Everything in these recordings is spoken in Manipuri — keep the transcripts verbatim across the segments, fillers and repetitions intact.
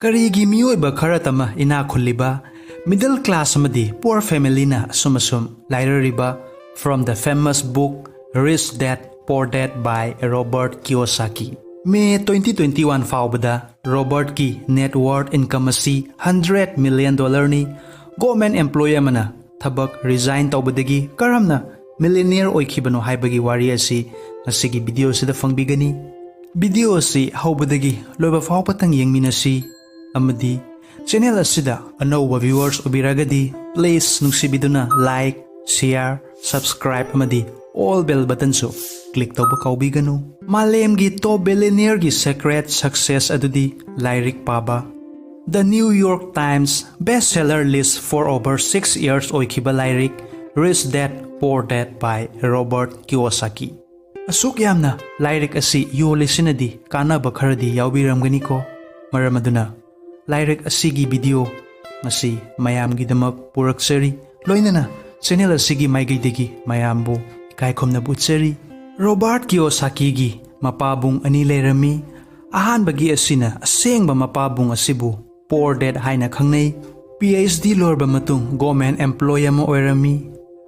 ꯀꯔꯤꯒꯤ ꯃꯤꯑꯣꯏꯕ ꯈꯔꯇꯃꯛ ꯏꯅꯥꯛ ꯈꯨꯜꯂꯤꯕ middle class ꯑꯃꯗꯤ poor familyꯅ ꯑꯁꯨꯝ ꯑꯁꯨꯝ ꯂꯥꯏꯔꯔꯤꯕ? From the famous book Rich Dad Poor Dad by Robert Kiyosaki꯫ May twenty twenty-one ꯐꯥꯎꯕꯗ Robertꯀꯤ net worth income ꯑꯁꯤ hundred million dollarꯅꯤ꯫ Government employee ꯑꯃꯅ ꯊꯕꯛ resign ꯇꯧꯕꯗꯒꯤ ꯀꯔꯝꯅ millionaire ꯑꯣꯏꯈꯤꯕꯅꯣ ꯍꯥꯏꯕꯒꯤ ꯋꯥꯔꯤ ꯑꯁꯤ ꯉꯁꯤꯒꯤ videoꯁꯤꯗ ꯐꯪꯕꯤꯒꯅꯤ꯫ Video ꯑꯁꯤ ꯍꯧꯕꯗꯒꯤ ꯂꯣꯏꯕ ꯐꯥꯎꯕꯇꯪ ꯌꯦꯡꯃꯤꯟꯅꯁꯤ꯫ ꯑꯃꯗꯤ channel ꯑꯁꯤꯗ ꯑꯅꯧꯕ viewers ꯑꯣꯏꯕꯤꯔꯒꯗꯤ please ꯅꯨꯡꯁꯤꯕꯤꯗꯨꯅ like, share, subscribe ꯑꯃꯗꯤ all bell buttonꯁꯨ click ꯇꯧꯕ ꯀꯥꯎꯕꯤꯒꯅꯨ꯫ ꯃꯥꯂꯦꯝꯒꯤ top billionaireꯒꯤ secret success ꯑꯗꯨꯗꯤ ꯂꯥꯏꯔꯤꯛ ꯄꯥꯕ꯫ The New York Times bestseller list for over six years ꯑꯣꯏꯈꯤꯕ ꯂꯥꯏꯔꯤꯛ Rich Dad Poor Dad by Robert Kiyosaki꯫ ꯑꯁꯨꯛ ꯌꯥꯝꯅ ꯂꯥꯏꯔꯤꯛ ꯑꯁꯤ ꯌꯣꯜꯂꯤꯁꯤꯅꯗꯤ ꯀꯥꯟꯅꯕ ꯈꯔꯗꯤ ꯌꯥꯎꯕꯤꯔꯝꯒꯅꯤꯀꯣ꯫ ꯃꯔꯝ ꯑꯗꯨꯅ ꯂꯥꯏꯔꯤꯛ ꯑꯁꯤꯒꯤ video ꯉꯁꯤ ꯃꯌꯥꯝꯒꯤꯗꯃꯛ ꯄꯨꯔꯛꯆꯔꯤ꯫ ꯂꯣꯏꯅꯅ channel ꯑꯁꯤꯒꯤ ꯃꯥꯏꯀꯩꯗꯒꯤ ꯃꯌꯥꯝꯕꯨ ꯏꯀꯥꯏ ꯈꯨꯝꯅꯕ ꯎꯠꯆꯔꯤ꯫ Robert Kiyosakiꯒꯤ ꯃꯄꯥꯕꯨꯡ ꯑꯅꯤ ꯂꯩꯔꯝꯃꯤ꯫ ꯑꯍꯥꯟꯕꯒꯤ ꯑꯁꯤꯅ ꯑꯁꯦꯡꯕ ꯃꯄꯥꯕꯨꯡ ꯑꯁꯤꯕꯨ Poor Dad ꯍꯥꯏꯅ ꯈꯪꯅꯩ꯫ PhD ꯂꯣꯏꯔꯕ ꯃꯇꯨꯡ government employee ꯑꯃ ꯑꯣꯏꯔꯝꯃꯤ꯫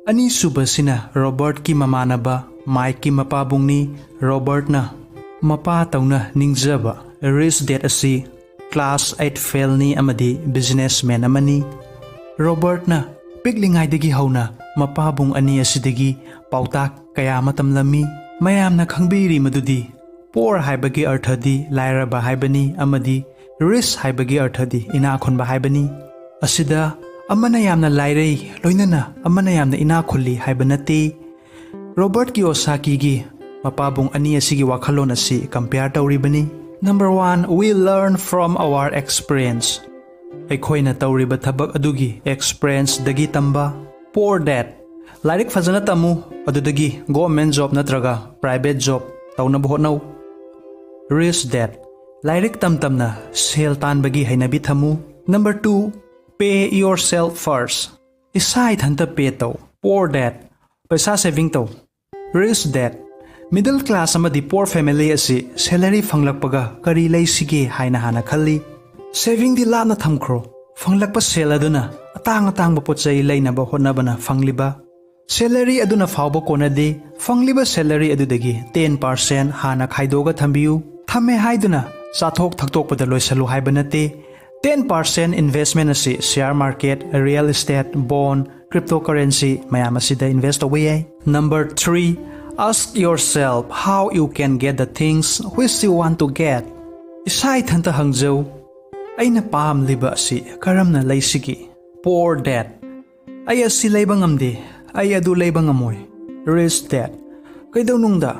ꯑꯅꯤꯁꯨꯕꯁꯤꯅ Robertꯀꯤ ꯃꯃꯥꯟꯅꯕ Mikeꯀꯤ ꯃꯄꯥꯕꯨꯡꯅꯤ꯫ Robertꯅ ꯃꯄꯥ ꯇꯧꯅ ꯅꯤꯡꯖꯕ Rich Dad ꯑꯁꯤ class eight failꯅꯤ ꯑꯃꯗꯤ businessman ꯑꯃꯅꯤ꯫ Robertꯅ ꯄꯤꯛꯂꯤꯉꯩꯗꯒꯤ ꯍꯧꯅ ꯃꯄꯥꯕꯨꯡ ꯑꯅꯤ ꯑꯁꯤꯗꯒꯤ ꯄꯥꯎꯇꯥꯛ ꯀꯌꯥ ꯑꯃ ꯇꯝꯂꯝꯃꯤ꯫ ꯃꯌꯥꯝꯅ ꯈꯪꯕꯤꯔꯤ ꯃꯗꯨꯗꯤ poor ꯍꯥꯏꯕꯒꯤ ꯑꯔꯊꯗꯤ ꯂꯥꯏꯔꯕ ꯍꯥꯏꯕꯅꯤ ꯑꯃꯗꯤ rich ꯍꯥꯏꯕꯒꯤ ꯑꯔꯊꯗꯤ ꯏꯅꯥꯛ ꯈꯨꯟꯕ ꯍꯥꯏꯕꯅꯤ꯫ ꯑꯁꯤꯗ ꯑꯃꯅ ꯌꯥꯝꯅ ꯂꯥꯏꯔꯩ, ꯂꯣꯏꯅꯅ ꯑꯃꯅ ꯌꯥꯝꯅ ꯏꯅꯥꯛ ꯈꯨꯜꯂꯤ ꯍꯥꯏꯕ ꯅꯠꯇꯦ꯫ Robert Kiyosakiꯒꯤ ꯃꯄꯥꯕꯨꯡ ꯑꯅꯤ ꯑꯁꯤꯒꯤ ꯋꯥꯈꯜꯂꯣꯟ ꯑꯁꯤ compare ꯇꯧꯔꯤꯕꯅꯤ꯫ Number one, we learn from our experience꯫ ꯑꯩꯈꯣꯏꯅ ꯇꯧꯔꯤꯕ ꯊꯕꯛ ꯑꯗꯨꯒꯤ experienceꯗꯒꯤ ꯇꯝꯕ꯫ Poor Dad꯫ ꯂꯥꯏꯔꯤꯛ ꯐꯖꯅ ꯇꯝꯃꯨ, ꯑꯗꯨꯗꯒꯤ government job ꯅꯠꯇ꯭ꯔꯒ private job ꯇꯧꯅꯕ ꯍꯣꯠꯅꯧ꯫ Rich Dad꯫ ꯂꯥꯏꯔꯤꯛ ꯇꯝ ꯇꯝꯅ ꯁꯦꯜ ꯇꯥꯟꯕꯒꯤ ꯍꯩꯅꯕꯤ ꯊꯝꯃꯨ꯫ Number two, pay yourself first꯫ ꯏꯁꯥ ꯏꯊꯟꯇ pay ꯇꯧ꯫ Poor Dad꯫ ꯄꯩꯁꯥ saving ꯇꯧ꯫ Rich Dad꯫ Middle class ꯑꯃꯗꯤ poor family ꯑꯁꯤ salary ꯐꯪꯂꯛꯄꯒ ꯀꯔꯤ ꯂꯩꯁꯤꯒꯦ ꯍꯥꯏꯅ ꯍꯥꯟꯅ ꯈꯜꯂꯤ꯫ Savingꯗꯤ ꯂꯥꯞꯅ ꯊꯝꯈ꯭ꯔꯣ꯫ ꯐꯪꯂꯛꯄ ꯁꯦꯜ ꯑꯗꯨꯅ ꯑꯇꯥꯡ ꯑꯇꯥꯡꯕ ꯄꯣꯠ ꯆꯩ ꯂꯩꯅꯕ ꯍꯣꯠꯅꯕꯅ ꯐꯪꯂꯤꯕ salary ꯑꯗꯨꯅ ꯐꯥꯎꯕ ꯀꯣꯟꯅꯗꯦ꯫ ꯐꯪꯂꯤꯕ salary ꯑꯗꯨꯗꯒꯤ ten percent ꯍꯥꯟꯅ ꯈꯥꯏꯗꯣꯛꯑꯒ ꯊꯝꯕꯤꯌꯨ꯫ ꯊꯝꯃꯦ ꯍꯥꯏꯗꯨꯅ ꯆꯥꯊꯣꯛ ꯊꯛꯇꯣꯛꯄꯗ ꯂꯣꯏꯁꯜꯂꯨ ꯍꯥꯏꯕ ꯅꯠꯇꯦ꯫ Ten percent investment ꯑꯁꯤ share market, real estate, bond, cryptocurrency ꯃꯌꯥꯝ ꯑꯁꯤꯗ invest ꯇꯧꯕ ꯌꯥꯏ꯫ Number three, ask yourself how you can get the things which you want to get. ꯏꯁꯥ ꯏꯊꯟꯇ ꯍꯪꯖꯧ, "ꯑꯩꯅ ꯄꯥꯝꯂꯤꯕ ꯑꯁꯤ ꯀꯔꯝꯅ ꯂꯩꯁꯤꯒꯦ?" Poor that, "ꯑꯩ ꯑꯁꯤ ꯂꯩꯕ ꯉꯝꯗꯦ, ꯑꯩ ꯑꯗꯨ ꯂꯩꯕ ꯉꯝꯃꯣꯏ"꯫ Rich that, "ꯀꯩꯗꯧꯅꯨꯡꯗ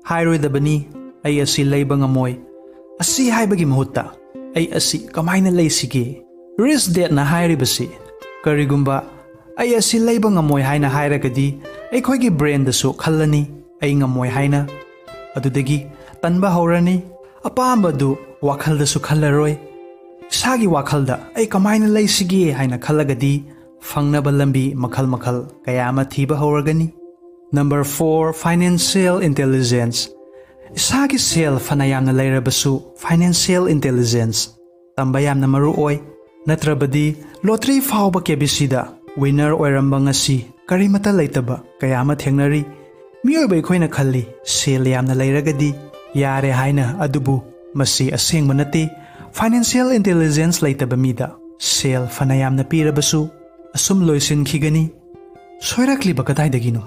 ꯍꯥꯏꯔꯣꯏꯗꯕꯅꯤ, 'ꯑꯩ ꯑꯁꯤ ꯂꯩꯕ ꯉꯝꯃꯣꯏ'꯫ ꯑꯁꯤ ꯍꯥꯏꯕꯒꯤ ꯃꯍꯨꯠꯇ, "ꯑꯩ ꯑꯁꯤ ꯀꯃꯥꯏꯅ ꯂꯩꯁꯤꯒꯦ?" Rich dadꯅ ꯍꯥꯏꯔꯤꯕꯁꯤ, ꯀꯔꯤꯒꯨꯝꯕ ꯑꯩ ꯑꯁꯤ ꯂꯩꯕ ꯉꯝꯃꯣꯏ ꯍꯥꯏꯅ ꯍꯥꯏꯔꯒꯗꯤ, ꯑꯩꯈꯣꯏꯒꯤ brainꯗꯁꯨ ꯈꯜꯂꯅꯤ, "ꯑꯩ ꯉꯝꯃꯣꯏ" ꯍꯥꯏꯅ꯫ ꯑꯗꯨꯗꯒꯤ ꯇꯟꯕ ꯍꯧꯔꯅꯤ꯫ ꯑꯄꯥꯝꯕꯗꯨ ꯋꯥꯈꯜꯗꯁꯨ ꯈꯜꯂꯔꯣꯏ꯫ ꯏꯁꯥꯒꯤ ꯋꯥꯈꯜꯗ "ꯑꯩ ꯀꯃꯥꯏꯅ ꯂꯩꯁꯤꯒꯦ?" ꯍꯥꯏꯅ ꯈꯜꯂꯒꯗꯤ, ꯐꯪꯅꯕ ꯂꯝꯕꯤ ꯃꯈꯜ ꯃꯈꯜ ꯀꯌꯥ ꯑꯃ ꯊꯤꯕ ꯍꯧꯔꯒꯅꯤ꯫ Number four, financial intelligence. ꯏꯁꯥꯒꯤ ꯁꯦꯜ ꯐꯅ ꯌꯥꯝꯅ ꯂꯩꯔꯕꯁꯨ, financial intelligence ꯇꯝꯕ ꯌꯥꯝꯅ ꯃꯔꯨ ꯑꯣꯏ꯫ ꯅꯠꯇ꯭ꯔꯕꯗꯤ, lottery ꯐꯥꯎꯕ KBCꯗ winner ꯑꯣꯏꯔꯝꯕ ꯉꯁꯤ ꯀꯔꯤꯃꯠꯇ ꯂꯩꯇꯕ ꯀꯌꯥ ꯑꯃ ꯊꯦꯡꯅꯔꯤ꯫ ꯃꯤꯑꯣꯏꯕ ꯑꯩꯈꯣꯏꯅ ꯈꯜꯂꯤ, ꯁꯦꯜ ꯌꯥꯝꯅ ꯂꯩꯔꯒꯗꯤ ꯌꯥꯔꯦ ꯍꯥꯏꯅ, ꯑꯗꯨꯕꯨ ꯃꯁꯤ ꯑꯁꯦꯡꯕ ꯅꯠꯇꯦ꯫ Financial intelligence ꯂꯩꯇꯕ ꯃꯤꯗ ꯁꯦꯜ ꯐꯅ ꯌꯥꯝꯅ ꯄꯤꯔꯕꯁꯨ ꯑꯁꯨꯝ ꯂꯣꯏꯁꯤꯟꯈꯤꯒꯅꯤ꯫ ꯁꯣꯏꯔꯛꯂꯤꯕ ꯀꯗꯥꯏꯗꯒꯤꯅꯣ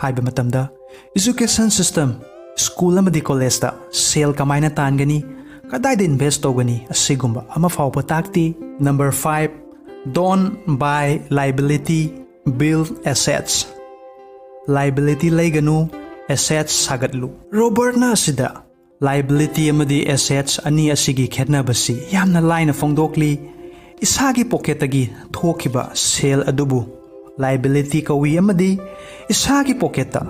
ꯍꯥꯏꯕ ꯃꯇꯝꯗ, education system, school ꯑꯃꯗꯤ collegeꯇ ꯁꯦꯜ ꯀꯃꯥꯏꯅ ꯇꯥꯟꯒꯅꯤ, ꯀꯗꯥꯏꯗ invest ꯇꯧꯒꯅꯤ, ꯑꯁꯤꯒꯨꯝꯕ ꯑꯃ ꯐꯥꯎꯕ ꯇꯥꯛꯇꯦ꯫ Number five, don't buy liability, build assets. Liability ꯂꯩꯒꯅꯨ, assets ꯁꯥꯒꯠꯂꯨ꯫ Robertꯅ ꯑꯁꯤꯗ liability ꯑꯃꯗꯤ assets ꯑꯅꯤ ꯑꯁꯤꯒꯤ ꯈꯦꯠꯅꯕꯁꯤ ꯌꯥꯝꯅ ꯂꯥꯏꯅ ꯐꯣꯡꯗꯣꯛꯂꯤ꯫ ꯏꯁꯥꯒꯤ pocketꯇꯒꯤ ꯊꯣꯛꯈꯤꯕ ꯁꯦꯜ ꯑꯗꯨꯕꯨ liability ꯀꯧꯏ ꯑꯃꯗꯤ ꯏꯁꯥꯒꯤ pocketꯇ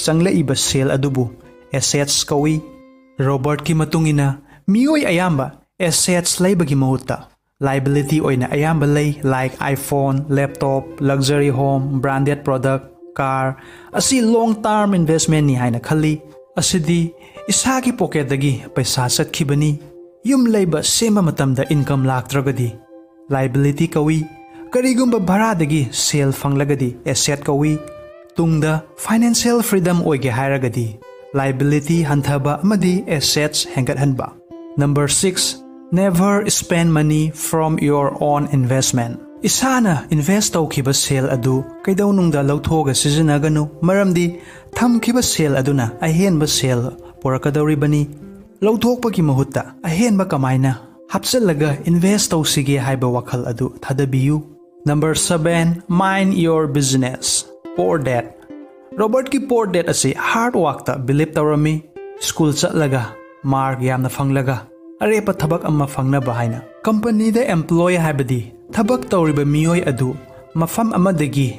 ꯆꯪꯂꯛꯏꯕ ꯁꯦꯜ ꯑꯗꯨꯕꯨ assets ꯀꯧꯏ꯫ Robertꯀꯤ ꯃꯇꯨꯡ ꯏꯟꯅ, ꯃꯤꯑꯣꯏ ꯑꯌꯥꯝꯕ assets ꯂꯩꯕꯒꯤ ꯃꯍꯨꯠꯇ liability ꯑꯣꯏꯅ ꯑꯌꯥꯝꯕ ꯂꯩ, like iPhone, laptop, luxury home, branded product, car꯫ ꯑꯁꯤ long term investmentꯅꯤ ꯍꯥꯏꯅ ꯈꯜꯂꯤ꯫ ꯑꯁꯤꯗꯤ ꯏꯁꯥꯒꯤ pocketꯇꯒꯤ ꯄꯩꯁꯥ ꯆꯠꯈꯤꯕꯅꯤ꯫ ꯌꯨꯝ ꯂꯩꯕ ꯁꯦꯝꯕ ꯃꯇꯝꯗ income ꯂꯥꯛꯇ꯭ꯔꯒꯗꯤ liability ꯀꯧꯏ꯫ ꯀꯔꯤꯒꯨꯝꯕ ꯚꯔꯥꯗꯒꯤ ꯁꯦꯜ ꯐꯪꯂꯒꯗꯤ asset ꯀꯧꯏ꯫ ꯇꯨꯡꯗ financial freedom ꯑꯣꯏꯒꯦ ꯍꯥꯏꯔꯒꯗꯤ liability ꯍꯟꯊꯕ ꯑꯃꯗꯤ assets ꯍꯦꯟꯒꯠꯍꯟꯕ꯫ Number six, never spend money from your own investment. ꯏꯁꯥꯅ invest ꯇꯧꯈꯤꯕ ꯁꯦꯜ ꯑꯗꯨ ꯀꯩꯗꯧꯅꯨꯡꯗ ꯂꯧꯊꯣꯛꯑꯒ ꯁꯤꯖꯤꯟꯅꯒꯅꯨ, ꯃꯔꯝꯗꯤ ꯊꯝꯈꯤꯕ ꯁꯦꯜ ꯑꯗꯨꯅ ꯑꯍꯦꯟꯕ ꯁꯦꯜ ꯄꯨꯔꯛꯀꯗꯧꯔꯤꯕꯅꯤ꯫ ꯂꯧꯊꯣꯛꯄꯒꯤ ꯃꯍꯨꯠꯇ ꯑꯍꯦꯟꯕ ꯀꯃꯥꯏꯅ ꯍꯥꯞꯆꯤꯜꯂꯒ invest ꯇꯧꯁꯤꯒꯦ ꯍꯥꯏꯕ ꯋꯥꯈꯜ ꯑꯗꯨ ꯊꯥꯗꯕꯤꯌꯨ꯫ Number seven, mind your business. Poor dad. ꯔꯣꯕꯔꯠꯀꯤ poor dad ꯑꯁꯤ hard workꯇ believe ꯇꯧꯔꯝꯃꯤ꯫ ꯁ꯭ꯀꯨꯜ ꯆꯠꯂꯒ mark ꯌꯥꯝꯅ ꯐꯪꯂꯒ ꯑꯔꯦꯞꯄ ꯊꯕꯛ ꯑꯃ ꯐꯪꯅꯕ ꯍꯥꯏꯅ꯫ ꯀꯝꯄꯅꯤꯗ employee ꯍꯥꯏꯕꯗꯤ ꯊꯕꯛ ꯇꯧꯔꯤꯕ ꯃꯤꯑꯣꯏ ꯑꯗꯨ ꯃꯐꯝ ꯑꯃꯗꯒꯤ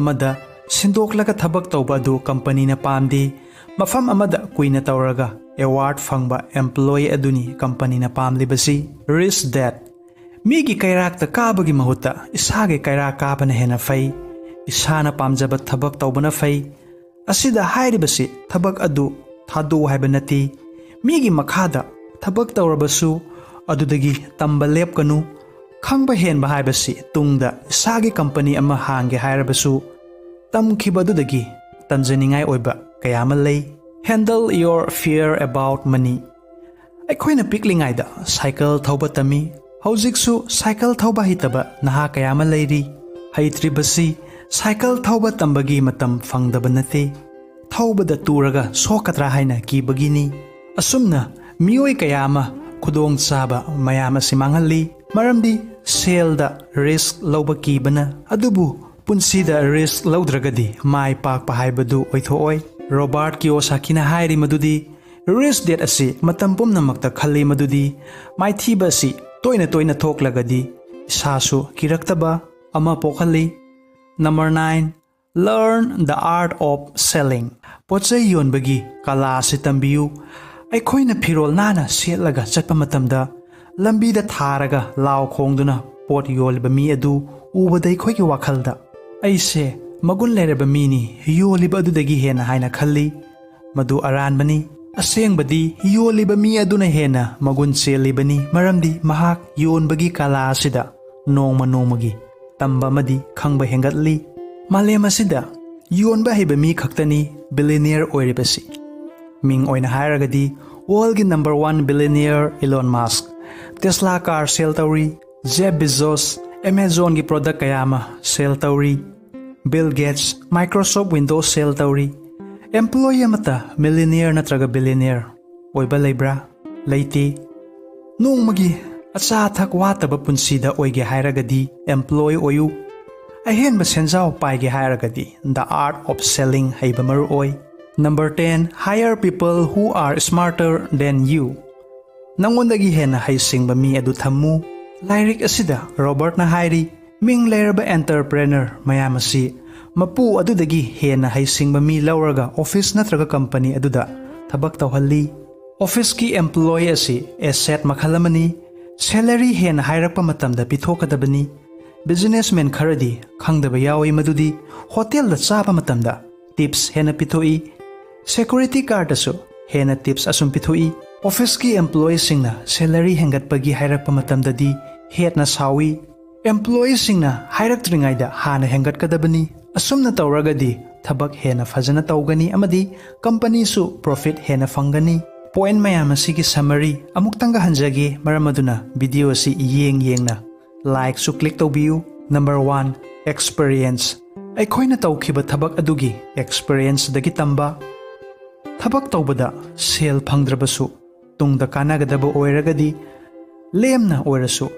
ꯑꯃꯗ ꯁꯤꯟꯗꯣꯛꯂꯒ ꯊꯕꯛ ꯇꯧꯕ ꯑꯗꯨ ꯀꯝꯄꯅꯤꯅ ꯄꯥꯝꯗꯦ꯫ ꯃꯐꯝ ꯑꯃꯗ ꯀꯨꯏꯅ ꯇꯧꯔꯒ award ꯐꯪꯕ employee ꯑꯗꯨꯅꯤ ꯀꯝꯄꯅꯤꯅ ꯄꯥꯝꯂꯤꯕꯁꯤ꯫ Risk dad. ꯃꯤꯒꯤ ꯀꯩꯔꯥꯛꯇ ꯀꯥꯕꯒꯤ ꯃꯍꯨꯠꯇ ꯏꯁꯥꯒꯤ ꯀꯩꯔꯥꯛ ꯀꯥꯕꯅ ꯍꯦꯟꯅ ꯐꯩ꯫ ꯏꯁꯥꯅ ꯄꯥꯝꯖꯕ ꯊꯕꯛ ꯇꯧꯕꯅ ꯐꯩ꯫ ꯑꯁꯤꯗ ꯍꯥꯏꯔꯤꯕꯁꯤ ꯊꯕꯛ ꯑꯗꯨ ꯊꯥꯗꯣꯛꯎ ꯍꯥꯏꯕ ꯅꯠꯇꯦ꯫ ꯃꯤꯒꯤ ꯃꯈꯥꯗ ꯊꯕꯛ ꯇꯧꯔꯕꯁꯨ ꯑꯗꯨꯗꯒꯤ ꯇꯝꯕ ꯂꯦꯞꯀꯅꯨ꯫ ꯈꯪꯕ ꯍꯦꯟꯕ ꯍꯥꯏꯕꯁꯤ ꯇꯨꯡꯗ ꯏꯁꯥꯒꯤ ꯀꯝꯄꯅꯤ ꯑꯃ ꯍꯥꯡꯒꯦ ꯍꯥꯏꯔꯕꯁꯨ ꯇꯝꯈꯤꯕ ꯑꯗꯨꯗꯒꯤ ꯇꯝꯖꯅꯤꯡꯉꯥꯏ ꯑꯣꯏꯕ ꯀꯌꯥ ꯑꯃ ꯂꯩ꯫ Handle your fear about money. ꯑꯩꯈꯣꯏꯅ ꯄꯤꯛꯂꯤꯉꯩꯗ ꯁꯥꯏꯀꯜ ꯊꯧꯕ ꯇꯝꯃꯤ꯫ ꯍꯧꯖꯤꯛꯁꯨ ꯁꯥꯏꯀꯜ ꯊꯧꯕ ꯍꯩꯇꯕ ꯅꯍꯥ ꯀꯌꯥ ꯑꯃ ꯂꯩꯔꯤ꯫ ꯍꯩꯇ꯭ꯔꯤꯕꯁꯤ ꯁꯥꯏꯀꯜ ꯊꯧꯕ ꯇꯝꯕꯒꯤ ꯃꯇꯝ ꯐꯪꯗꯕ ꯅꯠꯇꯦ꯫ ꯊꯧꯕꯗ ꯇꯨꯔꯒ ꯁꯣꯛꯀꯗ꯭ꯔꯥ ꯍꯥꯏꯅ ꯀꯤꯕꯒꯤꯅꯤ꯫ ꯑꯁꯨꯝꯅ ꯃꯤꯑꯣꯏ ꯀꯌꯥ ꯑꯃ ꯈꯨꯗꯣꯡꯆꯥꯕ ꯃꯌꯥꯝ ꯑꯁꯤ ꯃꯥꯡꯍꯜꯂꯤ꯫ ꯃꯔꯝꯗꯤ ꯁꯦꯜꯗ risk ꯂꯧꯕ ꯀꯤꯕꯅ꯫ ꯑꯗꯨꯕꯨ ꯄꯨꯟꯁꯤꯗ risk ꯂꯧꯗ꯭ꯔꯒꯗꯤ ꯃꯥꯏ ꯄꯥꯛꯄ ꯍꯥꯏꯕꯗꯨ ꯑꯣꯏꯊꯣꯛꯑꯣꯏ꯫ ꯔꯣꯕꯥꯔꯠ ꯀꯤꯌꯣꯁꯥꯀꯤꯅ ꯍꯥꯏꯔꯤ ꯃꯗꯨꯗꯤ risk dad ꯑꯁꯤ ꯃꯇꯝ ꯄꯨꯝꯅꯃꯛꯇ ꯈꯜꯂꯤ ꯃꯗꯨꯗꯤ ꯃꯥꯏꯊꯤꯕ ꯑꯁꯤ ꯇꯣꯏꯅ ꯇꯣꯏꯅ ꯊꯣꯛꯂꯒꯗꯤ ꯏꯁꯥꯁꯨ ꯀꯤꯔꯛꯇꯕ ꯑꯃ ꯄꯣꯛꯍꯜꯂꯤ꯫ Number nine, learn the art of selling. ꯄꯣꯠ ꯆꯩ ꯌꯣꯟꯕꯒꯤ ꯀꯂꯥ ꯑꯁꯤ ꯇꯝꯕꯤꯌꯨ꯫ ꯑꯩꯈꯣꯏꯅ ꯐꯤꯔꯣꯜ ꯅꯥꯟꯅ ꯁꯦꯠꯂꯒ ꯆꯠꯄ ꯃꯇꯝꯗ ꯂꯝꯕꯤꯗ ꯊꯥꯔꯒ ꯂꯥꯎ ꯈꯣꯡꯗꯨꯅ ꯄꯣꯠ ꯌꯣꯜꯂꯤꯕ ꯃꯤ ꯑꯗꯨ ꯎꯕꯗ ꯑꯩꯈꯣꯏꯒꯤ ꯋꯥꯈꯜꯗ "ꯑꯩꯁꯦ ꯃꯒꯨꯟ ꯂꯩꯔꯕ ꯃꯤꯅꯤ, ꯌꯣꯜꯂꯤꯕ ꯑꯗꯨꯗꯒꯤ ꯍꯦꯟꯅ" ꯍꯥꯏꯅ ꯈꯜꯂꯤ꯫ ꯃꯗꯨ ꯑꯔꯥꯟꯕꯅꯤ꯫ ꯑꯁꯦꯡꯕꯗꯤ ꯌꯣꯜꯂꯤꯕ ꯃꯤ ꯑꯗꯨꯅ ꯍꯦꯟꯅ ꯃꯒꯨꯟ ꯆꯦꯜꯂꯤꯕꯅꯤ, ꯃꯔꯝꯗꯤ ꯃꯍꯥꯛ ꯌꯣꯟꯕꯒꯤ ꯀꯂꯥ ꯑꯁꯤꯗ ꯅꯣꯡꯃ ꯅꯣꯡꯃꯒꯤ ꯇꯝꯕ ꯑꯃꯗꯤ ꯈꯪꯕ ꯍꯦꯟꯒꯠꯂꯤ꯫ ꯃꯥꯂꯦꯝ ꯑꯁꯤꯗ ꯌꯣꯟꯕ ꯍꯩꯕ ꯃꯤ ꯈꯛꯇꯅꯤ ꯕꯤꯂꯤꯅꯤꯌꯔ ꯑꯣꯏꯔꯤꯕꯁꯤ꯫ ꯃꯤꯡ ꯑꯣꯏꯅ ꯍꯥꯏꯔꯒꯗꯤ, ꯋꯥꯔꯜꯒꯤ ꯅꯝꯕꯔ ꯋꯥꯟ ꯕꯤꯂꯤꯅꯤꯌꯔ ꯏꯂꯣꯟ ꯃꯥꯁꯛ, ꯇꯦꯁꯂꯥ ꯀꯥꯔ ꯁꯦꯜ ꯇꯧꯔꯤ, ꯖꯦꯐ ꯕꯤꯖꯣꯁ, ꯑꯦꯃꯦꯖꯣꯟꯒꯤ ꯄ꯭ꯔꯣꯗꯛ ꯀꯌꯥ ꯑꯃ ꯁꯦꯜ ꯇꯧꯔꯤ, ꯕꯤꯜ ꯒꯦꯠꯁ, ꯃꯥꯏꯀ꯭ꯔꯣꯁꯣꯐ ꯋꯤꯟꯗꯣꯁ ꯁꯦꯜ ꯇꯧꯔꯤ꯫ ꯑꯦꯝꯄ꯭ꯂꯣꯌꯤ ꯑꯃꯠꯇ ꯃꯤꯂꯤꯅꯤꯌꯔ ꯅꯠꯇ꯭ꯔꯒ ꯕꯤꯂꯤꯅꯤꯌꯔ ꯑꯣꯏꯕ ꯂꯩꯕ꯭ꯔꯥ? ꯂꯩꯇꯦ꯫ ꯅꯣꯡꯃꯒꯤ ꯑꯆꯥ ꯑꯊꯛ ꯋꯥꯠꯇꯕ ꯄꯨꯟꯁꯤꯗ ꯑꯣꯏꯒꯦ ꯍꯥꯏꯔꯒꯗꯤ ꯑꯦꯝꯄ꯭ꯂꯣꯌꯤ ꯑꯣꯏꯌꯨ꯫ ꯑꯍꯦꯟꯕ ꯁꯦꯟꯖꯥꯎ ꯄꯥꯏꯒꯦ ꯍꯥꯏꯔꯒꯗꯤ The Art of Selling ꯍꯩꯕ ꯃꯔꯨ ꯑꯣꯏ꯫ Number ten, hire people who are smarter than you. ꯅꯉꯣꯟꯗꯒꯤ ꯍꯦꯟꯅ ꯍꯩꯁꯤꯡꯕ ꯃꯤ ꯑꯗꯨ ꯊꯝꯃꯨ꯫ ꯂꯥꯏꯔꯤꯛ ꯑꯁꯤꯗ ꯔꯣꯕꯔꯠꯅ ꯍꯥꯏꯔꯤ, ꯃꯤꯡ ꯂꯩꯔꯕ ꯑꯦꯟꯇꯔꯄ꯭ꯔꯦꯅꯔ ꯃꯌꯥꯝ ꯑꯁꯤ ꯃꯄꯨ ꯑꯗꯨꯗꯒꯤ ꯍꯦꯟꯅ ꯍꯩꯁꯤꯡꯕ ꯃꯤ ꯂꯧꯔꯒ ꯑꯣꯐꯤꯁ ꯅꯠꯇ꯭ꯔꯒ ꯀꯝꯄꯅꯤ ꯑꯗꯨꯗ ꯊꯕꯛ ꯇꯧꯍꯜꯂꯤ꯫ ꯑꯣꯐꯤꯁꯀꯤ ꯑꯦꯝꯄ꯭ꯂꯣꯌꯤ ꯑꯁꯤ ꯑꯦꯁꯦꯠ ꯃꯈꯜ ꯑꯃꯅꯤ꯫ ꯁꯦꯂꯔꯤ ꯍꯦꯟꯅ ꯍꯥꯏꯔꯛꯄ ꯃꯇꯝꯗ ꯄꯤꯊꯣꯛꯀꯗꯕꯅꯤ꯫ ꯕꯤꯖꯤꯅꯦꯁꯃꯦꯟ ꯈꯔꯗꯤ ꯈꯪꯗꯕ ꯌꯥꯎꯏ ꯃꯗꯨꯗꯤ ꯍꯣꯇꯦꯜꯗ ꯆꯥꯕ ꯃꯇꯝꯗ ꯇꯤꯞꯁ ꯍꯦꯟꯅ ꯄꯤꯊꯣꯛꯏ꯫ ꯁꯦꯀ꯭ꯌꯨꯔꯤꯇꯤ ꯒꯥꯔꯗꯁꯨ ꯍꯦꯟꯅ ꯇꯤꯞꯁ ꯑꯁꯨꯝ ꯄꯤꯊꯣꯛꯏ꯫ ꯑꯣꯐꯤꯁꯀꯤ ꯑꯦꯝꯄ꯭ꯂꯣꯌꯤꯁꯤꯡꯅ ꯁꯦꯂꯔꯤ ꯍꯦꯟꯒꯠꯄꯒꯤ ꯍꯥꯏꯔꯛꯄ ꯃꯇꯝꯗꯗꯤ ꯍꯦꯠꯅ ꯁꯥꯎꯏ꯫ ꯑꯦꯝꯄ꯭ꯂꯣꯌꯤꯁꯤꯡꯅ ꯍꯥꯏꯔꯛꯇ꯭ꯔꯤꯉꯩꯗ ꯍꯥꯟꯅ ꯍꯦꯟꯒꯠꯀꯗꯕꯅꯤ꯫ ꯑꯁꯨꯝꯅ ꯇꯧꯔꯒꯗꯤ ꯊꯕꯛ ꯍꯦꯟꯅ ꯐꯖꯅ ꯇꯧꯒꯅꯤ ꯑꯃꯗꯤ ꯀꯝꯄꯅꯤꯁꯨ ꯄ꯭ꯔꯣꯐꯤꯠ ꯍꯦꯟꯅ ꯐꯪꯒꯅꯤ꯫ ꯄꯣꯏꯟ ꯃꯌꯥꯝ ꯑꯁꯤꯒꯤ ꯁꯝꯃꯔꯤ ꯑꯃꯨꯛꯇꯪꯒ ꯍꯟꯖꯒꯦ, ꯃꯔꯝ ꯑꯗꯨꯅ ꯚꯤꯗꯤꯑꯣ ꯑꯁꯤ ꯌꯦꯡ ꯌꯦꯡꯅ ꯂꯥꯏꯛꯁꯨ ꯀ꯭ꯂꯤꯛ ꯇꯧꯕꯤꯌꯨ꯫ Number one, experience. ꯑꯩꯈꯣꯏꯅ ꯇꯧꯈꯤꯕ ꯊꯕꯛ ꯑꯗꯨꯒꯤ ꯑꯦꯛꯁꯄꯤꯔꯤꯌꯦꯟꯁꯇꯒꯤ ꯇꯝꯕ꯫ ꯊꯕꯛ ꯇꯧꯕꯗ ꯁꯦꯜ ꯐꯪꯗ꯭ꯔꯕꯁꯨ ꯇꯨꯡꯗ ꯀꯥꯟꯅꯒꯗꯕ ꯑꯣꯏꯔꯒꯗꯤ ꯂꯦꯝꯅ ꯑꯣꯏꯔꯁꯨ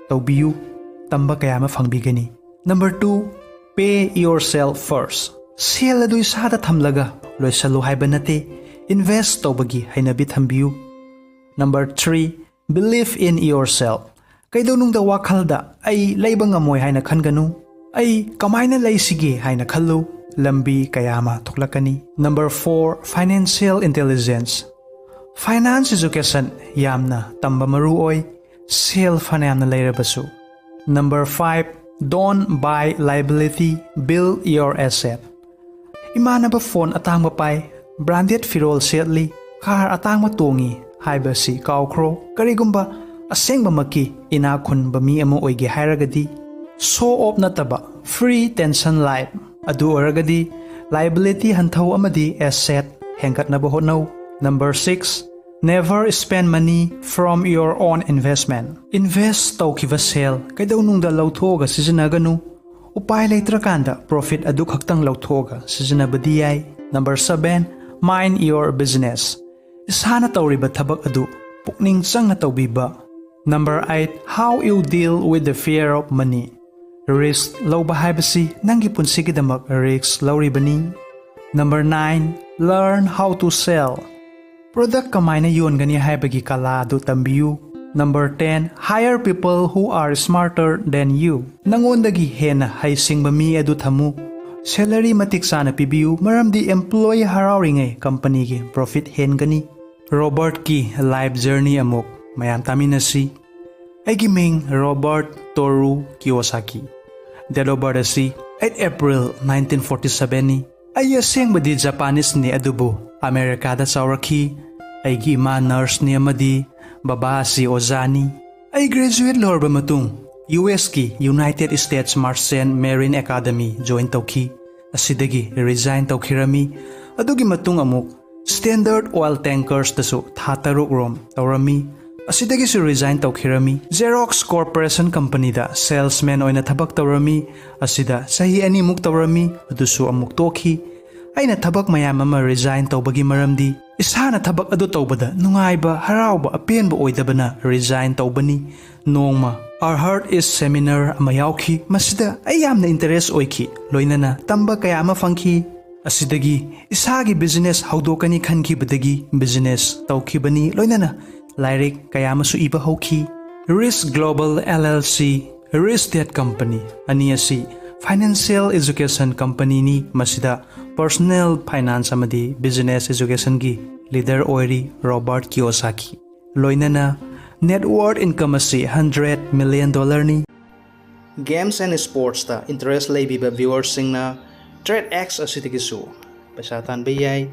ꯇꯧꯕꯤꯌꯨ, ꯇꯝꯕ ꯀꯌꯥ ꯑꯃ ꯐꯪꯕꯤꯒꯅꯤ꯫ Number two, pay yourself first. ꯁꯦꯜ ꯑꯗꯨ ꯏꯁꯥꯗ ꯊꯝꯂꯒ ꯂꯣꯏꯁꯜꯂꯨ ꯍꯥꯏꯕ ꯅꯠꯇꯦ, ꯏꯟꯚꯦꯁ ꯇꯧꯕꯒꯤ ꯍꯩꯅꯕꯤ ꯊꯝꯕꯤꯌꯨ꯫ Number three, believe in yourself. ꯀꯩꯗꯧꯅꯨꯡꯗ ꯋꯥꯈꯜꯗ "ꯑꯩ ꯂꯩꯕ ꯉꯝꯃꯣꯏ" ꯍꯥꯏꯅ ꯈꯟꯒꯅꯨ꯫ "ꯑꯩ ꯀꯃꯥꯏꯅ ꯂꯩꯁꯤꯒꯦ?" ꯍꯥꯏꯅ ꯈꯜꯂꯨ꯫ ꯂꯝꯕꯤ ꯀꯌꯥ ꯑꯃ ꯊꯣꯛꯂꯛꯀꯅꯤ꯫ Number four, financial intelligence. Finance education ꯌꯥꯝꯅ ꯇꯝꯕ ꯃꯔꯨ ꯑꯣꯏ꯫ ꯁꯦꯜ ꯐꯅꯌꯥꯝꯅ ꯂꯩꯔꯕꯁꯨ꯫ Number five, don't buy liability, build your asset. ꯏꯃꯥꯟꯅꯕ ꯐꯣꯟ ꯑꯇꯥꯡꯕ ꯄꯥꯏ, ꯕ꯭ꯔꯥꯟꯗꯦꯗ ꯐꯤꯔꯣꯜ ꯁꯦꯠꯂꯤ, car ꯑꯇꯥꯡꯕ ꯇꯣꯡꯉꯤ ꯍꯥꯏꯕꯁꯤ ꯀꯥꯎꯈ꯭ꯔꯣ꯫ ꯀꯔꯤꯒꯨꯝꯕ ꯑꯁꯦꯡꯕꯃꯛꯀꯤ ꯏꯅꯥꯛ ꯈꯨꯟꯕ ꯃꯤ ꯑꯃ ꯑꯣꯏꯒꯦ ꯍꯥꯏꯔꯒꯗꯤ, show off ꯅꯠꯇꯕ free tension life ꯑꯗꯨ ꯑꯣꯏꯔꯒꯗꯤ, liability ꯍꯟꯊꯧ ꯑꯃꯗꯤ asset ꯍꯦꯟꯒꯠꯅꯕ ꯍꯣꯠꯅꯧ꯫ Number six, never spend money from your own investment. Invest ꯇꯧꯈꯤꯕ ꯁꯦꯜ ꯀꯩꯗꯧꯅꯨꯡꯗ ꯂꯧꯊꯣꯛꯑꯒ ꯁꯤꯖꯤꯟꯅꯒꯅꯨ꯫ ꯎꯄꯥꯏ ꯂꯩꯇ꯭ꯔꯀꯥꯟꯗ profit ꯑꯗꯨ ꯈꯛꯇꯪ ꯂꯧꯊꯣꯛꯑꯒ ꯁꯤꯖꯤꯟꯅꯕꯗꯤ ꯌꯥꯏ꯫ Number seven, mind your business. ꯏꯁꯥꯅ ꯇꯧꯔꯤꯕ ꯊꯕꯛ ꯑꯗꯨ ꯄꯨꯛꯅꯤꯡ ꯆꯪꯅ ꯇꯧꯕꯤꯕ꯫ Number eight, how you deal with the fear of money. Risk ꯂꯧꯕ ꯍꯥꯏꯕꯁꯤ ꯅꯪꯒꯤ ꯄꯨꯟꯁꯤꯒꯤꯗꯃꯛ risk ꯂꯧꯔꯤꯕꯅꯤ꯫ Number nine, learn how to sell. Product ꯀꯃꯥꯏꯅ ꯌꯣꯟꯒꯅꯤ ꯍꯥꯏꯕꯒꯤ ꯀꯂꯥ ꯑꯗꯨ ꯇꯝꯕꯤꯌꯨ꯫ Number ten, hire people who are smarter than you. ꯅꯉꯣꯟꯗꯒꯤ ꯍꯦꯟꯅ ꯍꯩꯁꯤꯡꯕ ꯃꯤ ꯑꯗꯨ ꯊꯝꯃꯨ꯫ Salary ꯃꯇꯤꯛ ꯆꯥꯅ ꯄꯤꯕꯤꯌꯨ, ꯃꯔꯝꯗꯤ employee ꯍꯔꯥꯎꯔꯤꯉꯩ companyꯒꯤ profit ꯍꯦꯟꯒꯅꯤ꯫ Robertꯀꯤ life journey ꯑꯃꯨꯛ ꯃꯌꯥꯝ ꯇꯥꯃꯤꯟꯅꯁꯤ꯫ ꯑꯩꯒꯤ ꯃꯤꯡ Robert Toru Kiyosaki꯫ Date of birth ꯑꯁꯤ eight April nineteen forty seven ꯅꯤ꯫ ꯑꯩ ꯑꯁꯦꯡꯕꯗꯤ Japaneseꯅꯤ, ꯑꯗꯨꯕꯨ ꯑꯃꯦꯔꯤꯀꯥꯗ ꯆꯥꯎꯔꯛꯈꯤ꯫ ꯑꯩꯒꯤ ꯏꯃꯥ nurseꯅꯤ ꯑꯃꯗꯤ ꯕꯕꯥ ꯑꯁꯤ ꯑꯣꯖꯥꯅꯤ꯫ ꯑꯩ graduate ꯂꯣꯏꯔꯕ ꯃꯇꯨꯡ USꯀꯤ United States Merchant Marine Academy join ꯇꯧꯈꯤ꯫ ꯑꯁꯤꯗꯒꯤ resign ꯇꯧꯈꯤꯔꯝꯃꯤ꯫ ꯑꯗꯨꯒꯤ ꯃꯇꯨꯡ ꯑꯃꯨꯛ Standard Oil Tankersꯇꯁꯨ ꯊꯥ ꯇꯔꯨꯛ ꯔꯣꯝ ꯇꯧꯔꯝꯃꯤ꯫ ꯑꯁꯤꯗꯒꯤꯁꯨ resign ꯇꯧꯈꯤꯔꯝꯃꯤ꯫ Xerox Corporation Companyꯗ salesman ꯑꯣꯏꯅ ꯊꯕꯛ ꯇꯧꯔꯝꯃꯤ꯫ ꯑꯁꯤꯗ ꯆꯍꯤ ꯑꯅꯤꯃꯨꯛ ꯇꯧꯔꯝꯃꯤ, ꯑꯗꯨꯁꯨ ꯑꯃꯨꯛ ꯇꯣꯛꯈꯤ꯫ ꯑꯩꯅ ꯊꯕꯛ ꯃꯌꯥꯝ ꯑꯃ resign ꯇꯧꯕꯒꯤ ꯃꯔꯝꯗꯤ ꯏꯁꯥꯅ ꯊꯕꯛ ꯑꯗꯨ ꯇꯧꯕꯗ ꯅꯨꯡꯉꯥꯏꯕ, ꯍꯔꯥꯎꯕ, ꯑꯄꯦꯟꯕ ꯑꯣꯏꯗꯕꯅ resign ꯇꯧꯕꯅꯤ꯫ ꯅꯣꯡꯃ Arhat East seminar ꯑꯃ ꯌꯥꯎꯈꯤ꯫ ꯃꯁꯤꯗ ꯑꯩ ꯌꯥꯝꯅ interest ꯑꯣꯏꯈꯤ, ꯂꯣꯏꯅꯅ ꯇꯝꯕ ꯀꯌꯥ ꯑꯃ ꯐꯪꯈꯤ꯫ ꯑꯁꯤꯗꯒꯤ ꯏꯁꯥꯒꯤ business ꯍꯧꯗꯣꯛꯀꯅꯤ ꯈꯟꯈꯤꯕꯗꯒꯤ business ꯇꯧꯈꯤꯕꯅꯤ, ꯂꯣꯏꯅꯅ ꯂꯥꯏꯔꯤꯛ ꯀꯌꯥ ꯑꯃꯁꯨ ꯏꯕ ꯍꯧꯈꯤ꯫ Risk Global LLC, Risk Dad Company ꯑꯅꯤ ꯑꯁꯤ financial education companyꯅꯤ꯫ ꯃꯁꯤꯗ personal finance ꯑꯃꯗꯤ business educationꯒꯤ leader ꯑꯣꯏꯔꯤ Robert Kiyosaki꯫ ꯂꯣꯏꯅꯅ net worth income ꯑꯁꯤ hundred million dollarꯅꯤ꯫ Games and Sportsꯇ interest ꯂꯩꯕꯤꯕ viewerꯁꯤꯡꯅ TradeX ꯑꯁꯤꯗꯒꯤꯁꯨ ꯄꯩꯁꯥ ꯇꯥꯟꯕ ꯌꯥꯏ꯫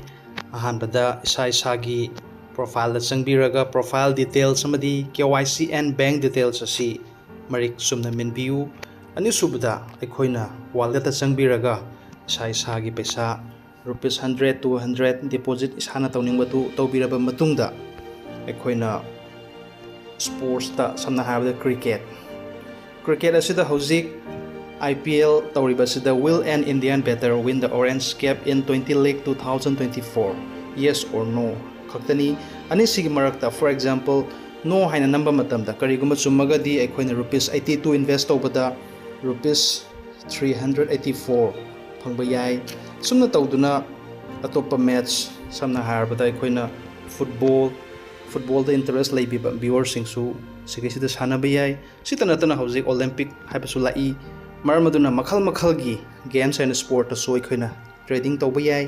ꯑꯍꯥꯟꯕꯗ ꯏꯁꯥ ꯏꯁꯥꯒꯤ profile ꯗ ꯆꯪꯕꯤꯔꯒ profile details ꯑꯃꯗꯤ K Y C and bank details ꯑꯁꯤ ꯃꯔꯤꯛ ꯆꯨꯝꯅ ꯃꯦꯟꯕꯤꯌꯨ꯫ ꯑꯅꯤꯁꯨꯕꯗ ꯑꯩꯈꯣꯏꯅ wallet ꯇ ꯆꯪꯕꯤꯔꯒ ꯏꯁꯥ ꯏꯁꯥꯒꯤ ꯄꯩꯁꯥ rupees hundred, two hundred deposit ꯏꯁꯥꯅ ꯇꯧꯅꯤꯡꯕꯗꯨ ꯇꯧꯕꯤꯔꯕ ꯃꯇꯨꯡꯗ ꯑꯩꯈꯣꯏꯅ sports ꯇ ꯁꯝꯅ ꯍꯥꯏꯔꯕꯗ cricket, cricket ꯑꯁꯤꯗ ꯍꯧꯖꯤꯛ I P L ꯇꯧꯔꯤꯕ ꯑꯁꯤꯗ will an Indian batter win the orange cap in twenty league two thousand twenty-four? Yes or no ꯈꯛꯇꯅꯤ꯫ ꯑꯅꯤꯁꯤꯒꯤ ꯃꯔꯛꯇ, for example, no ꯍꯥꯏꯅ ꯅꯝꯕ ꯃꯇꯝꯗ ꯀꯔꯤꯒꯨꯝꯕ ꯆꯨꯝꯃꯒꯗꯤ ꯑꯩꯈꯣꯏꯅ rupees eighty two invest ꯇꯧꯕꯗ rupees three hundred eighty four ꯐꯪꯕ ꯌꯥꯏ꯫ ꯁꯨꯝꯅ ꯇꯧꯗꯨꯅ ꯑꯇꯣꯞꯄ match, ꯁꯝꯅ ꯍꯥꯏꯔꯕꯗ ꯑꯩꯈꯣꯏꯅ football, football ꯗ interest ꯂꯩꯕꯤꯕ viewer ꯁꯤꯡꯁꯨ ꯁꯤꯒꯤꯁꯤꯗ ꯁꯥꯟꯅꯕ ꯌꯥꯏ꯫ ꯁꯤꯇ ꯅꯠꯇꯅ ꯍꯧꯖꯤꯛ Olympic ꯍꯥꯏꯕꯁꯨ ꯂꯥꯛꯏ꯫ ꯃꯔꯝ ꯑꯗꯨꯅ ꯃꯈꯜ ꯃꯈꯜꯒꯤ games and sport ꯇꯁꯨ ꯑꯩꯈꯣꯏꯅ trading ꯇꯧꯕ ꯌꯥꯏ꯫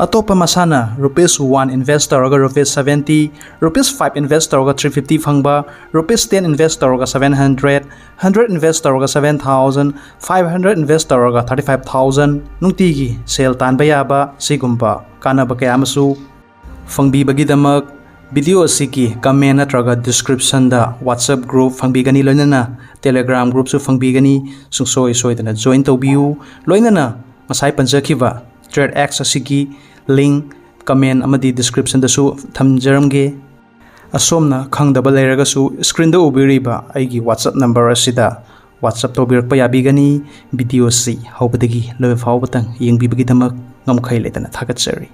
ꯑꯇꯣꯞꯄ ꯃꯁꯥꯟꯅ, rupees one invest ꯇꯧꯔꯒ rupees seventy, rupees five invest ꯇꯧꯔꯒ three fifty ꯐꯪꯕ, rupees ten invest ꯇꯧꯔꯒ seven hundred, hundred invest ꯇꯧꯔꯒ seven thousand, five hundred invest ꯇꯧꯔꯒ thirty five thousand, ꯅꯨꯡꯇꯤꯒꯤ ꯁꯦꯜ ꯇꯥꯟꯕ ꯌꯥꯕ ꯁꯤꯒꯨꯝꯕ ꯀꯥꯟꯅꯕ ꯀꯌꯥ ꯑꯃꯁꯨ ꯐꯪꯕꯤꯕꯒꯤꯗꯃꯛ video ꯑꯁꯤꯒꯤ comment ꯅꯠꯇ꯭ꯔꯒ description ꯗ WhatsApp group ꯐꯪꯕꯤꯒꯅꯤ, ꯂꯣꯏꯅꯅ Telegram group ꯁꯨ ꯐꯪꯕꯤꯒꯅꯤ꯫ ꯁꯨꯡꯁꯣꯏ ꯁꯣꯏꯗꯅ join ꯇꯧꯕꯤꯌꯨ꯫ ꯂꯣꯏꯅꯅ ꯉꯁꯥꯏ ꯄꯟꯖꯈꯤꯕ TradeX ꯑꯁꯤꯒꯤ link comment ꯑꯃꯗꯤ description ꯗꯁꯨ ꯊꯝꯖꯔꯝꯒꯦ꯫ ꯑꯁꯣꯝꯅ ꯈꯪꯗꯕ ꯂꯩꯔꯒꯁꯨ screen ꯗ ꯎꯕꯤꯔꯤꯕ ꯑꯩꯒꯤ WhatsApp number ꯑꯁꯤꯗ WhatsApp ꯇꯧꯕꯤꯔꯛꯄ ꯌꯥꯕꯤꯒꯅꯤ꯫ Video ꯑꯁꯤ ꯍꯧꯕꯗꯒꯤ ꯂꯣꯏꯕ ꯐꯥꯎꯕꯇꯪ ꯌꯦꯡꯕꯤꯕꯒꯤꯗꯃꯛ ꯉꯝꯈꯩ ꯂꯩꯇꯅ ꯊꯥꯒꯠꯆꯔꯤ꯫